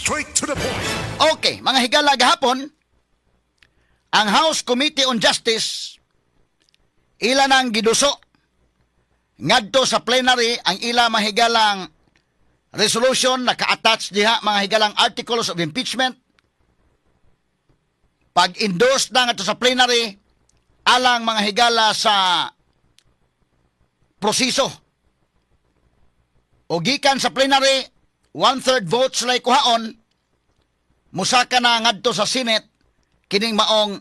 Straight to the point. Okay, mga higala, gahapon, ang House Committee on Justice ila nang giduso ngadto sa plenary ang ila mahigalang resolution. Naka-attach diha, mga higalang, articles of impeachment. Pag-endorse na ngadto sa plenary alang, mga higala, sa proseso. O gikan sa plenary, one-third votes lay kuhaon, musaka na ngadto sa Senate kining maong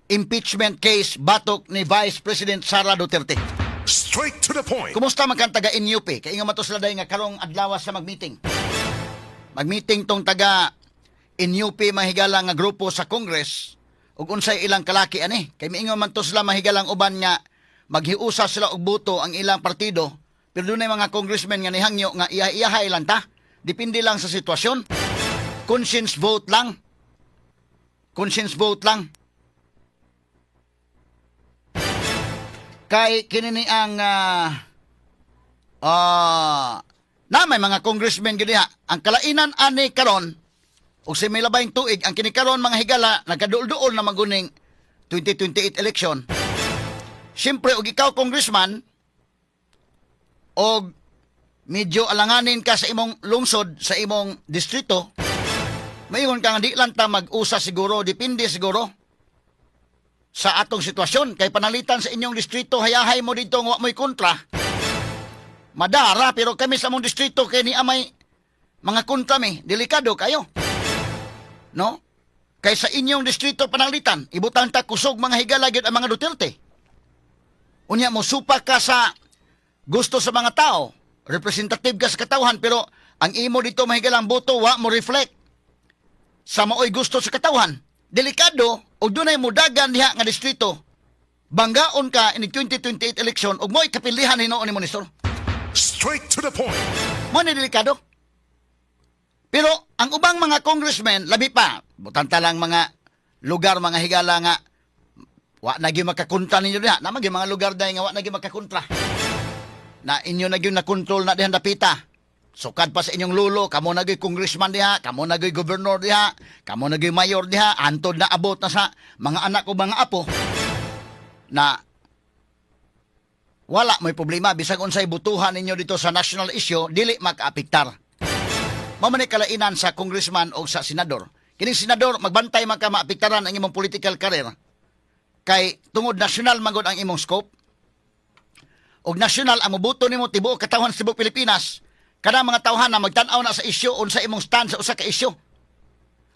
impeachment case batok ni Vice President Sara Duterte. Straight to the point. Kumusta man kang taga NUP? Kay ingon man to sila dahil nga karong adlaw sa mag-meeting. Mag-meeting tong taga NUP, mahigala, nga grupo sa Congress ug unsay ilang kalaki ani. Kay miingon man to sila, mahigalang uban, nga maghiusa sila og boto ang ilang partido, pero dunay mga congressmen nga nihangyo nga iya-iyahay lang ta. Depende lang sa sitwasyon. Conscience vote lang. Conscience vote lang. Kay kini ni ang na may mga congressmen gyud diha. Ang kalainan ani karon ug sa may labayng tuig ang kini karon, mga higala, nagkaduol-duol na maguning 2028 election. Siyempre, og ikaw congressman og medyo alanganin ka sa imong lungsod, sa imong distrito, mayon ka nga di lang ta mag-usa siguro, depende siguro sa atong sitwasyon. Kay panalitan sa inyong distrito, hayahay mo dito nga wa mo'y kontra. Madara, pero kami sa among distrito, kay ni amay mga kontra mi, delikado kayo. No? Kay sa inyong distrito panalitan, ibutang ta kusog, mga higala, gyud ang mga Duterte. Unya mo supa ka sa gusto sa mga tao, representative ka sa katawhan, pero ang imo dito, mahigalang boto, wa mo reflect sa maoy gusto sa katawhan. Delikado og dunay mudagan diha nga distrito. Banggaon ka in 2028 election ug mo'y kapilihan hinuon nimo ni sir. Straight to the point. Mo ni delikado. Pero ang ubang mga congressmen, labi pa, butanta lang mga lugar, mga higala, nga wa na gyud makakontra ninyo diha. Na gyud mga lugar dahil nga wa na gyud makakontra. Na inyo na gyud na control na diha dapita. Sukad pa sa inyong lulo, kamo na gyud congressman diha, kamo na gyud gobernador diha, kamo na gyud mayor diha, antod na abot na sa mga anak o mga apo na wala may problema bisag unsay butuhan ninyo dito sa national issue, dili makaapektar. Mao man ni kalainan sa congressman o sa senador. Kining senador, magbantay man ka maapektaran ang imong political career kay tungod national man gud ang imong scope og national ang moboto nimo, tibuok katawhan sa tibuok Pilipinas. Kana mga tawhan na magtan-aw na sa issue, unsa imong stand sa usa ka issue.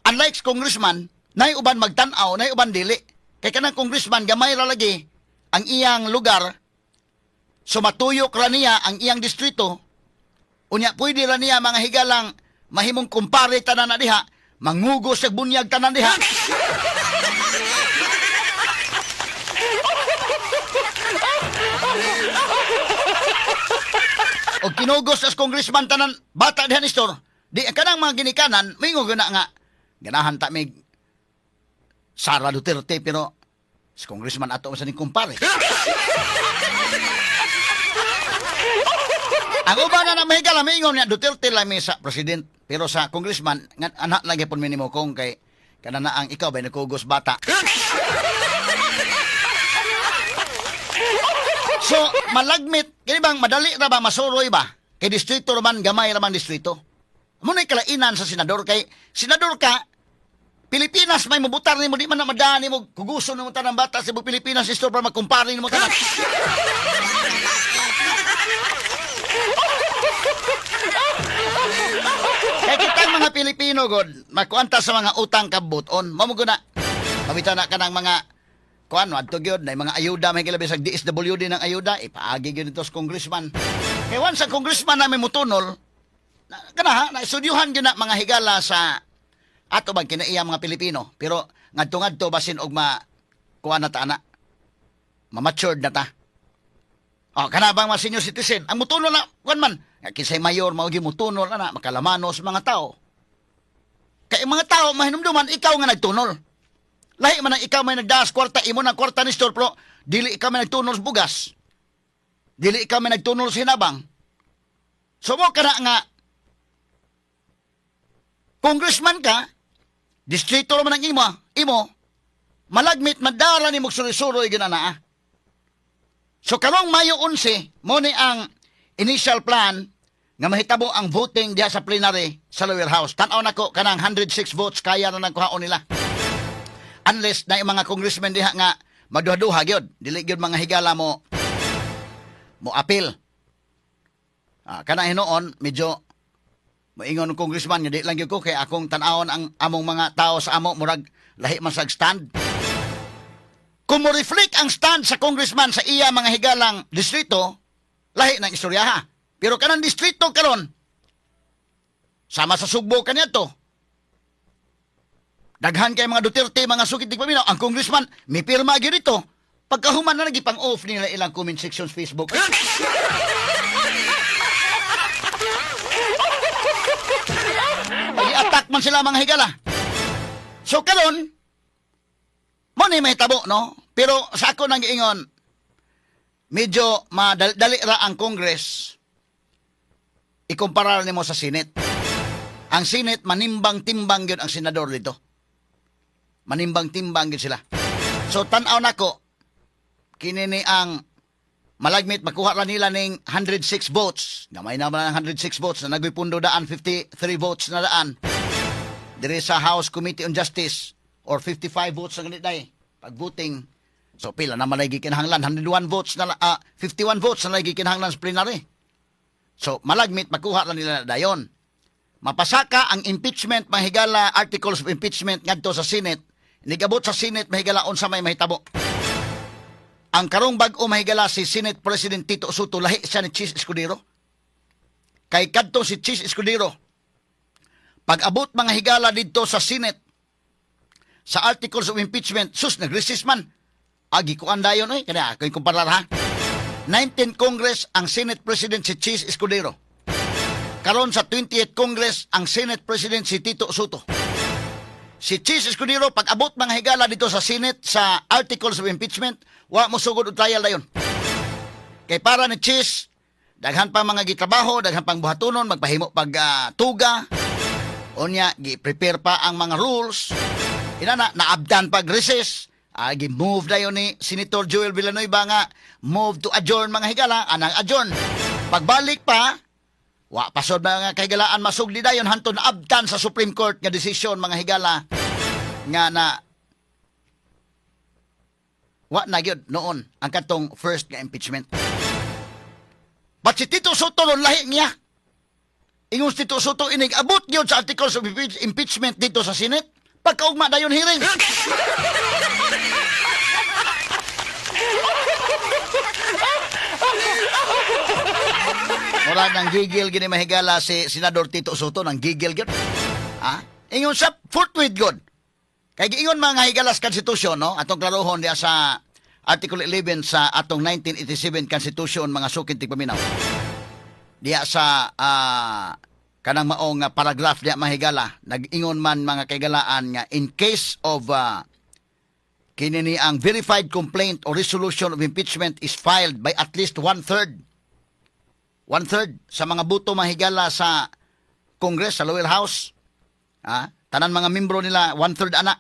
Unlike sa congressman, nay uban magtan-aw, nay uban dili. Kay kanang congressman, gamay ra lagi ang iyang lugar, sumatuyok ra niya ang iyang distrito. Unya pwede ra niya, mga higalang, mahimong kumpare tanan na diha, mangugos sa bunyag tanan diha. O kinugos as congressman tanan bata diha ni store, di kanang mga ginikanan mingo na nga ganahan ta mig Sara Duterte, pero si congressman ato sa ning kumpare. Ang uban na mahigala mingon niya Duterte lang mi sa president, pero sa congressman nga anak lagi pon minimo kong kay kana na ang ikaw ba nagkugos bata. So, malagmit, kini bang madali ra ba masuroy ba? Kay distrito ra man, gamay ra man distrito. Mo na kalainan sa senador kay senador ka, Pilipinas may mabutar nimo, di man na madaan nimo kuguson nimo tanang bata sa Pilipinas isto para magkumpare nimo tanan. Kay kitang mga Pilipino god, makuanta sa mga utang kabuton. Mao mo guna. Pamita na kanang mga kuan adto gyud na mga ayuda, may gilabi sa DSWD ng ayuda, ipaagi gyud nito sa congressman. Kay once ang congressman na may mutunol, na, kana ha, na estudyuhan gyud na, mga higala, sa ato bang kinaiya mga Pilipino. Pero ngadto-ngadto basin og ma kuan na ta ana. Ma-matured na ta. O, kana bang mga senior citizen, ang mutunol na, kuan man, nga kinsay mayor, mao gyud mutunol ana, makalamano sa mga tao. Kay mga tao, mahinumduman, ikaw nga nagtunol. Lahi man ang ikaw may nagdaas kwarta, imo ng kwarta ni store, pero dili ikaw may nagtunol sa bugas. Dili ikaw may nagtunol sa hinabang. So mo kana nga, Congressman ka, distrito man ang imo, malagmit madala ni magsuroy-suroy ginanaa. So karong Mayo 11, mo ni ang initial plan nga mahitabo ang voting diha sa plenary sa lower house. Tan-aw nako kanang 106 votes kaya na nang kuhaon nila. Unless na yung mga congressmen diha nga magduha-duha gyud, dili gyud, mga higala, mo mo appeal. Kana hinuon medyo moingon ng congressman nga di lang gyud ko kay akong tan-awon ang among mga tao sa amo, murag lahi man sa stand. Kung mo reflect ang stand sa congressman sa iya, mga higalang, distrito, lahi ng istoryaha. Pero kanang distrito karon sama sa Sugbo kaniadto. Daghan kay mga Duterte, mga suki tigpaminaw, ang congressman mi pirma gyud dito. Pagkahuman na nagipang off nila ilang comment sections Facebook. I-attack man sila, mga higala. So karon mo ni mahitabo, no? Pero sa ako nang giingon, medyo madali ra ang Congress ikumpara nimo sa Senate. Ang Senate, manimbang-timbang gyud ang senador dito. Manimbang-timbang gyud sila. So tan-aw nako kini ni ang malagmit makuha ra nila ning 106 votes. Gamay naman ang 106 votes na nagpundo daan, 53 votes na daan. Diri sa House Committee on Justice or 55 votes na ganit day pag voting. So pila naman lagi kinahanglan? 101 votes na, 51 votes na lagi kinahanglan sa plenary. So malagmit makuha ra nila dayon. Mapasaka ang impeachment, mahigala, articles of impeachment ngadto sa Senate. Nigabot sa Senate, mahigala, unsa may mahitabo? Ang karong bag-o, mahigala, si Senate President Tito Sotto, lahi siya ni Chiz Escudero. Kay kadto si Chiz Escudero, pag abot, mga higala, didto sa Senate sa articles of impeachment, sus, nag-resist man. Agi kuan dayon oy, kaya ako yung kumparar ha. 19 Congress, ang Senate President si Chiz Escudero. Karon sa 28th Congress, ang Senate President si Tito Sotto. Si Chiz Escudero, pag abot, mga higala, dito sa Senate sa articles of impeachment, wa mo sugod og trial dayon. Kay para ni Chiz, daghan pa mga gitrabaho, daghan pang buhatonon, magpahimo pag tuga. Unya, gi-prepare pa ang mga rules. Inana, naabdan pag recess. Gi-move dayon ni Senator Joel Villanueva nga move to adjourn, mga higala, anang adjourn. Pagbalik pa, wa pa sod, mga kahigalaan, masugdi dayon hantod naabtan sa Supreme Court nga desisyon, mga higala, nga na wa na gyud noon ang katong first nga impeachment. But si Tito Sotto ron, lahi niya. Ingon si Tito Sotto, inig abot gyud sa articles of impeachment dito sa Senate. Pagkaugma dayon hearing. Mura nang gigil gini, mahigala, si Senador Tito Sotto, nang gigil gyud. Ha? Ingon sa forthwith good. Kay giingon, mga higala, sa konstitusyon, no? Atong klarohon diya sa Article 11 sa atong 1987 Constitution, mga suking tigpaminaw. Diya sa kanang maong nga paragraph diya, mahigala, nag-ingon man, mga kaigalaan, nga in case of kini ni ang verified complaint or resolution of impeachment is filed by at least one-third sa mga buto, mahigala, sa Congress, sa lower house. Tanan mga membro nila, one-third ana.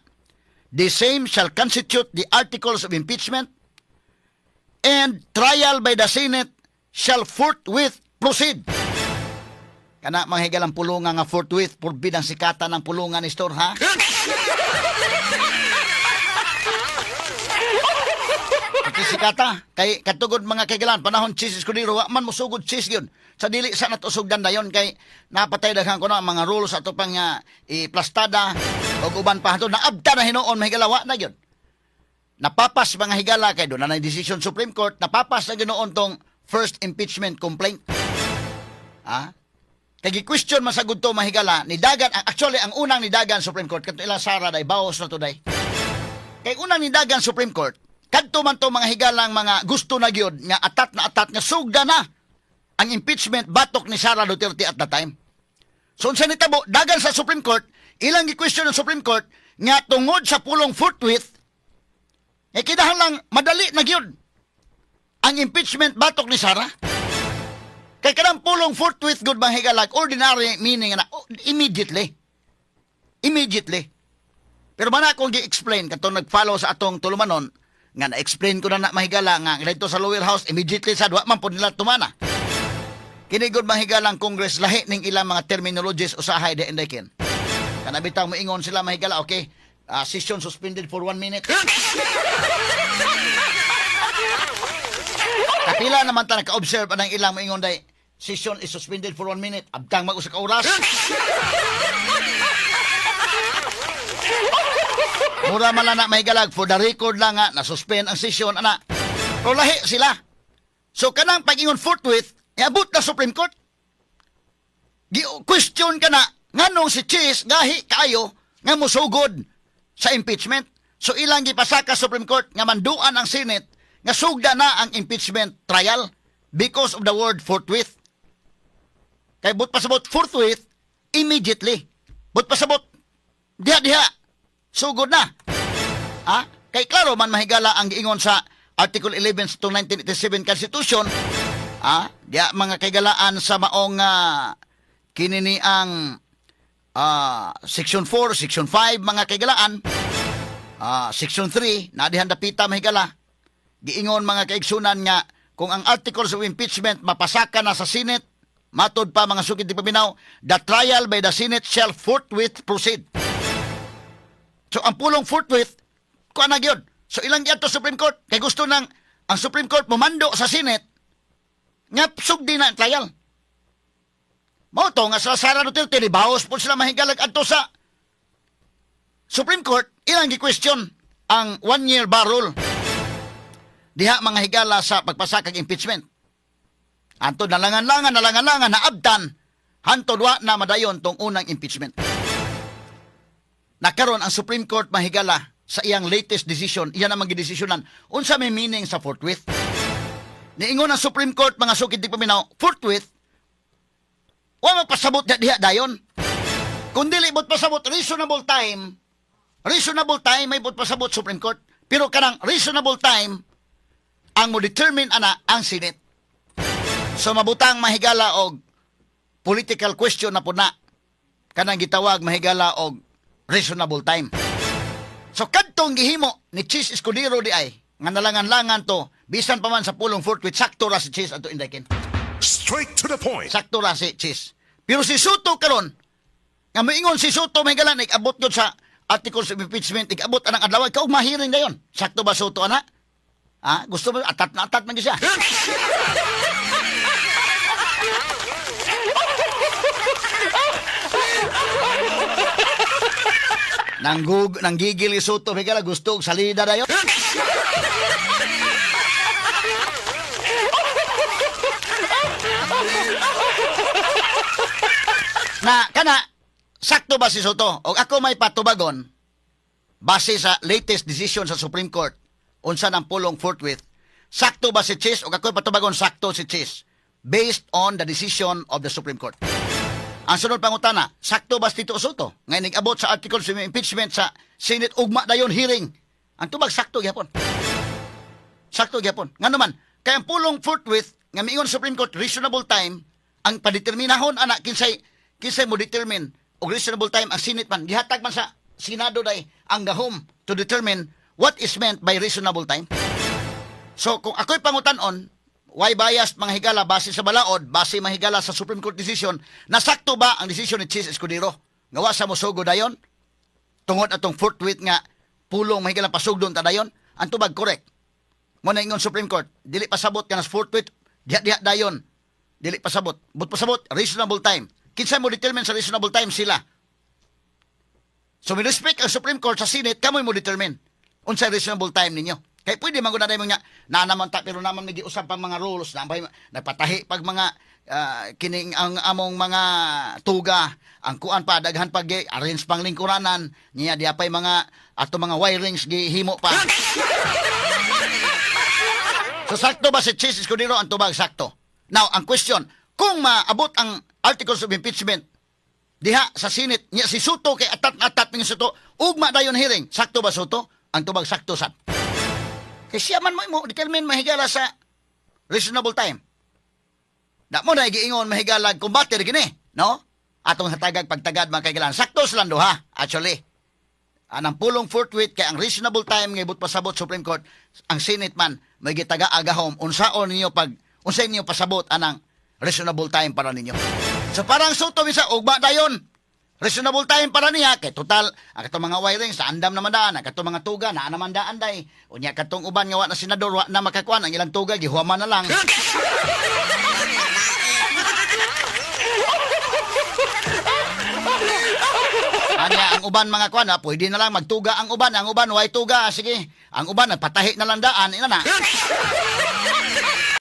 The same shall constitute the articles of impeachment and trial by the Senate shall forthwith proceed. Kana, mga higalang pulungan nga forthwith, forbid ang sikata ng pulungan ni Store, ha? Pati sikata, kay katugod, mga kaigalan, panahon Chiz Escudero, wa man musugod Chiz yun. Sa dili sa natusugdan dayon kay napatay daghan ko na mga rules ato pang iplastada ug uban pa ato naabta na hinuon, mahigala, wa na yun. Napapas, mga higala, kay doon na na decision Supreme Court, napapas na ginoon tong first impeachment complaint. Ah? Kay gi-question man sa gudto, mahigala, ni dagan, actually ang unang ni dagan Supreme Court kadto ila Sara day, baos na to day. Kay unang ni dagan Supreme Court, kadto man to, mga higalang, mga gusto na gyud nga atat na atat nga sugda na ang impeachment batok ni Sara Duterte at that time. So unsa nitabo, dagan sa Supreme Court, ilang gi-question ng Supreme Court nga tungod sa pulong forthwith, eh kinahanglan madali na gyud ang impeachment batok ni Sara. Kay kanang pulong forthwith gud, mga higala, ordinary meaning na oh, immediately. Immediately. Pero man akong gi-explain katong nag-follow sa atong tulumanon nga na-explain ko na na, mahigala, nga dito sa lower house immediately sa wa man pud nila tumana. Kini gud, mahigalang Congress, lahi ning ilang mga terminologies usahay di, Inday Ken. Kana bitaw moingon sila, mahigala, "Okay, session suspended for 1 minute." Kapila naman ta naka-observe anang ilang moingon day, "Session is suspended for 1 minute." Abtang mag usa ka oras. Mura man lang na, mahigalag, for the record lang nga, na-suspend ang session, ana. Pero lahi sila. So kanang pag-ingon forthwith, iabot na Supreme Court. Gi-question ka na, nganong si Chiz gahi kaayo nga musugod sa impeachment. So ilang gipasaka Supreme Court nga manduan ang Senate nga sugda na ang impeachment trial because of the word forthwith. Kay but pasabot forthwith, immediately. But pasabot diha diha sugod na. Ah, kay klaro man, mahigala, ang giingon sa Article 11 to 1987 Constitution, diya mga kaigalaan sa maong kini ni ang Section 4, Section 5, mga kaigalaan, Section 3, na dihan dapita, mahigala. Giingon, mga kaigsunan, nga kung ang articles of impeachment mapasaka na sa Senate, matod pa, mga sukid tigpaminaw, the trial by the Senate shall forthwith proceed. So ang pulong forthwith, kuha na gyud. So ilang giadto Supreme Court kay gusto nang ang Supreme Court momando sa Senate nga sugdi na ang trial. Mao to nga sa Sara Duterte ni baos po sila, mahigalag, adto sa Supreme Court, ilang gi-question ang 1 year bar rule diha, mga higala, sa pagpasakag impeachment. Antod nalangan-langan, nalangan-langan, naabtan, hantod wa na madayon tong unang impeachment. Nakaron ang Supreme Court, mahigala, sa iyang latest decision, iyan ang magdesisyonan unsa may meaning sa forthwith. Niingon ang Supreme Court, mga sukid tigpaminaw, forthwith, wa magpasabot diha diha dayon. Kung dili bot pasabot reasonable time, reasonable time may bot pasabot Supreme Court. Pero kanang reasonable time, ang mo determine ana ang Senate. So mabutang, mahigala, og political question na po na kanang gitawag, mahigala, og reasonable time. So kadtong gihimo ni Chiz Escudero di ay nga nalangan-langan to bisan pa man sa pulong forthwith, sakto ra si Chiz ato, Inday Ken. Straight to the point. Sakto ra si Chiz. Pero si Sotto karon nga moingon si Sotto, may galan abot gyud sa articles of impeachment, ikabot anang adlaw kaog mahiring dayon. Sakto ba Sotto ana? Ah, gusto mo atat na atat man gyud siya. Nanggug, nanggigil si Sotto, may gala gusto og salida dayon. Na kana sakto ba si Sotto? Og ako may patubagon base sa latest decision sa Supreme Court unsa nang pulong forthwith. Sakto ba si Chiz? Og ako patubagon, sakto si Chiz based on the decision of the Supreme Court. Ang sunod pangutana, sakto ba si Tito Sotto nga inig-abot sa articles of impeachment sa Senate ugma dayon hearing? Ang tubag, sakto gyapon. Sakto gyapon. Ngano man, kay ang pulong forthwith nga miingon Supreme Court reasonable time, ang padeterminahon ana kinsay kinsay mo determine og reasonable time? Ang Senate man. Gihatag man sa Senado day ang gahom to determine what is meant by reasonable time. So kung ako'y pangutan-on, why biased, mga higala, base sa balaod, base, mahigala, sa Supreme Court decision, nasakto ba ang decision ni Chiz Escudero? Nga wa sa mosugo dayon? Tungod atong forthwith nga pulong, mahigala, pasugdon ta dayon? Ang tubag, correct. Mo na ingon Supreme Court, dili pasabot ka na forthwith, diha diha dayon. Dili pasabot. But pasabot, reasonable time. Kinsa mo determine sa reasonable time? Sila. So mi respect ang Supreme Court sa Senate, kamoy mo determine unsay reasonable time ninyo. Kay pwede man gud na nga na naman ta, pero naman may giusab pang mga rules na may nagpatahi pag mga kining ang among mga tuga, ang kuan pa, daghan pag arrange pang lingkuranan niya, diya pay mga ato mga wirings gihimo pa. So sakto ba si Chiz Escudero? Ang tubag, sakto. Now, ang question, kung maabot ang articles of impeachment diha sa Senate niya, si Sotto kay atat na atat ning Sotto, ugma dayon hearing, sakto ba Sotto? Ang tubag, sakto sad. Kay siya man mo determine, mahigala, sa reasonable time. Da mo na giingon, mahigala, kumbate gini, no? Atong hatagag pagtagad, mga kaigalan. Sakto silang duha, actually. Anang pulong forthwith kay ang reasonable time nga ibot pasabot Supreme Court, ang Senate man may gitaga agahom unsaon ninyo pag unsay ninyo pasabot anang reasonable time para ninyo. So parang Sotto bisa ugma dayon. Reasonable time para niya kay total ang katong mga wiring sa andam naman daan, ang katong mga tuga naa naman daan day. Unya katong uban nga wa na senador, wa na makakuan ang ilang tuga, gihuwaman na lang. Anya ang uban mga kuan, ah, pwede na lang magtuga ang uban way tuga, sige. Ang uban nagpatahi na lang daan, ina na.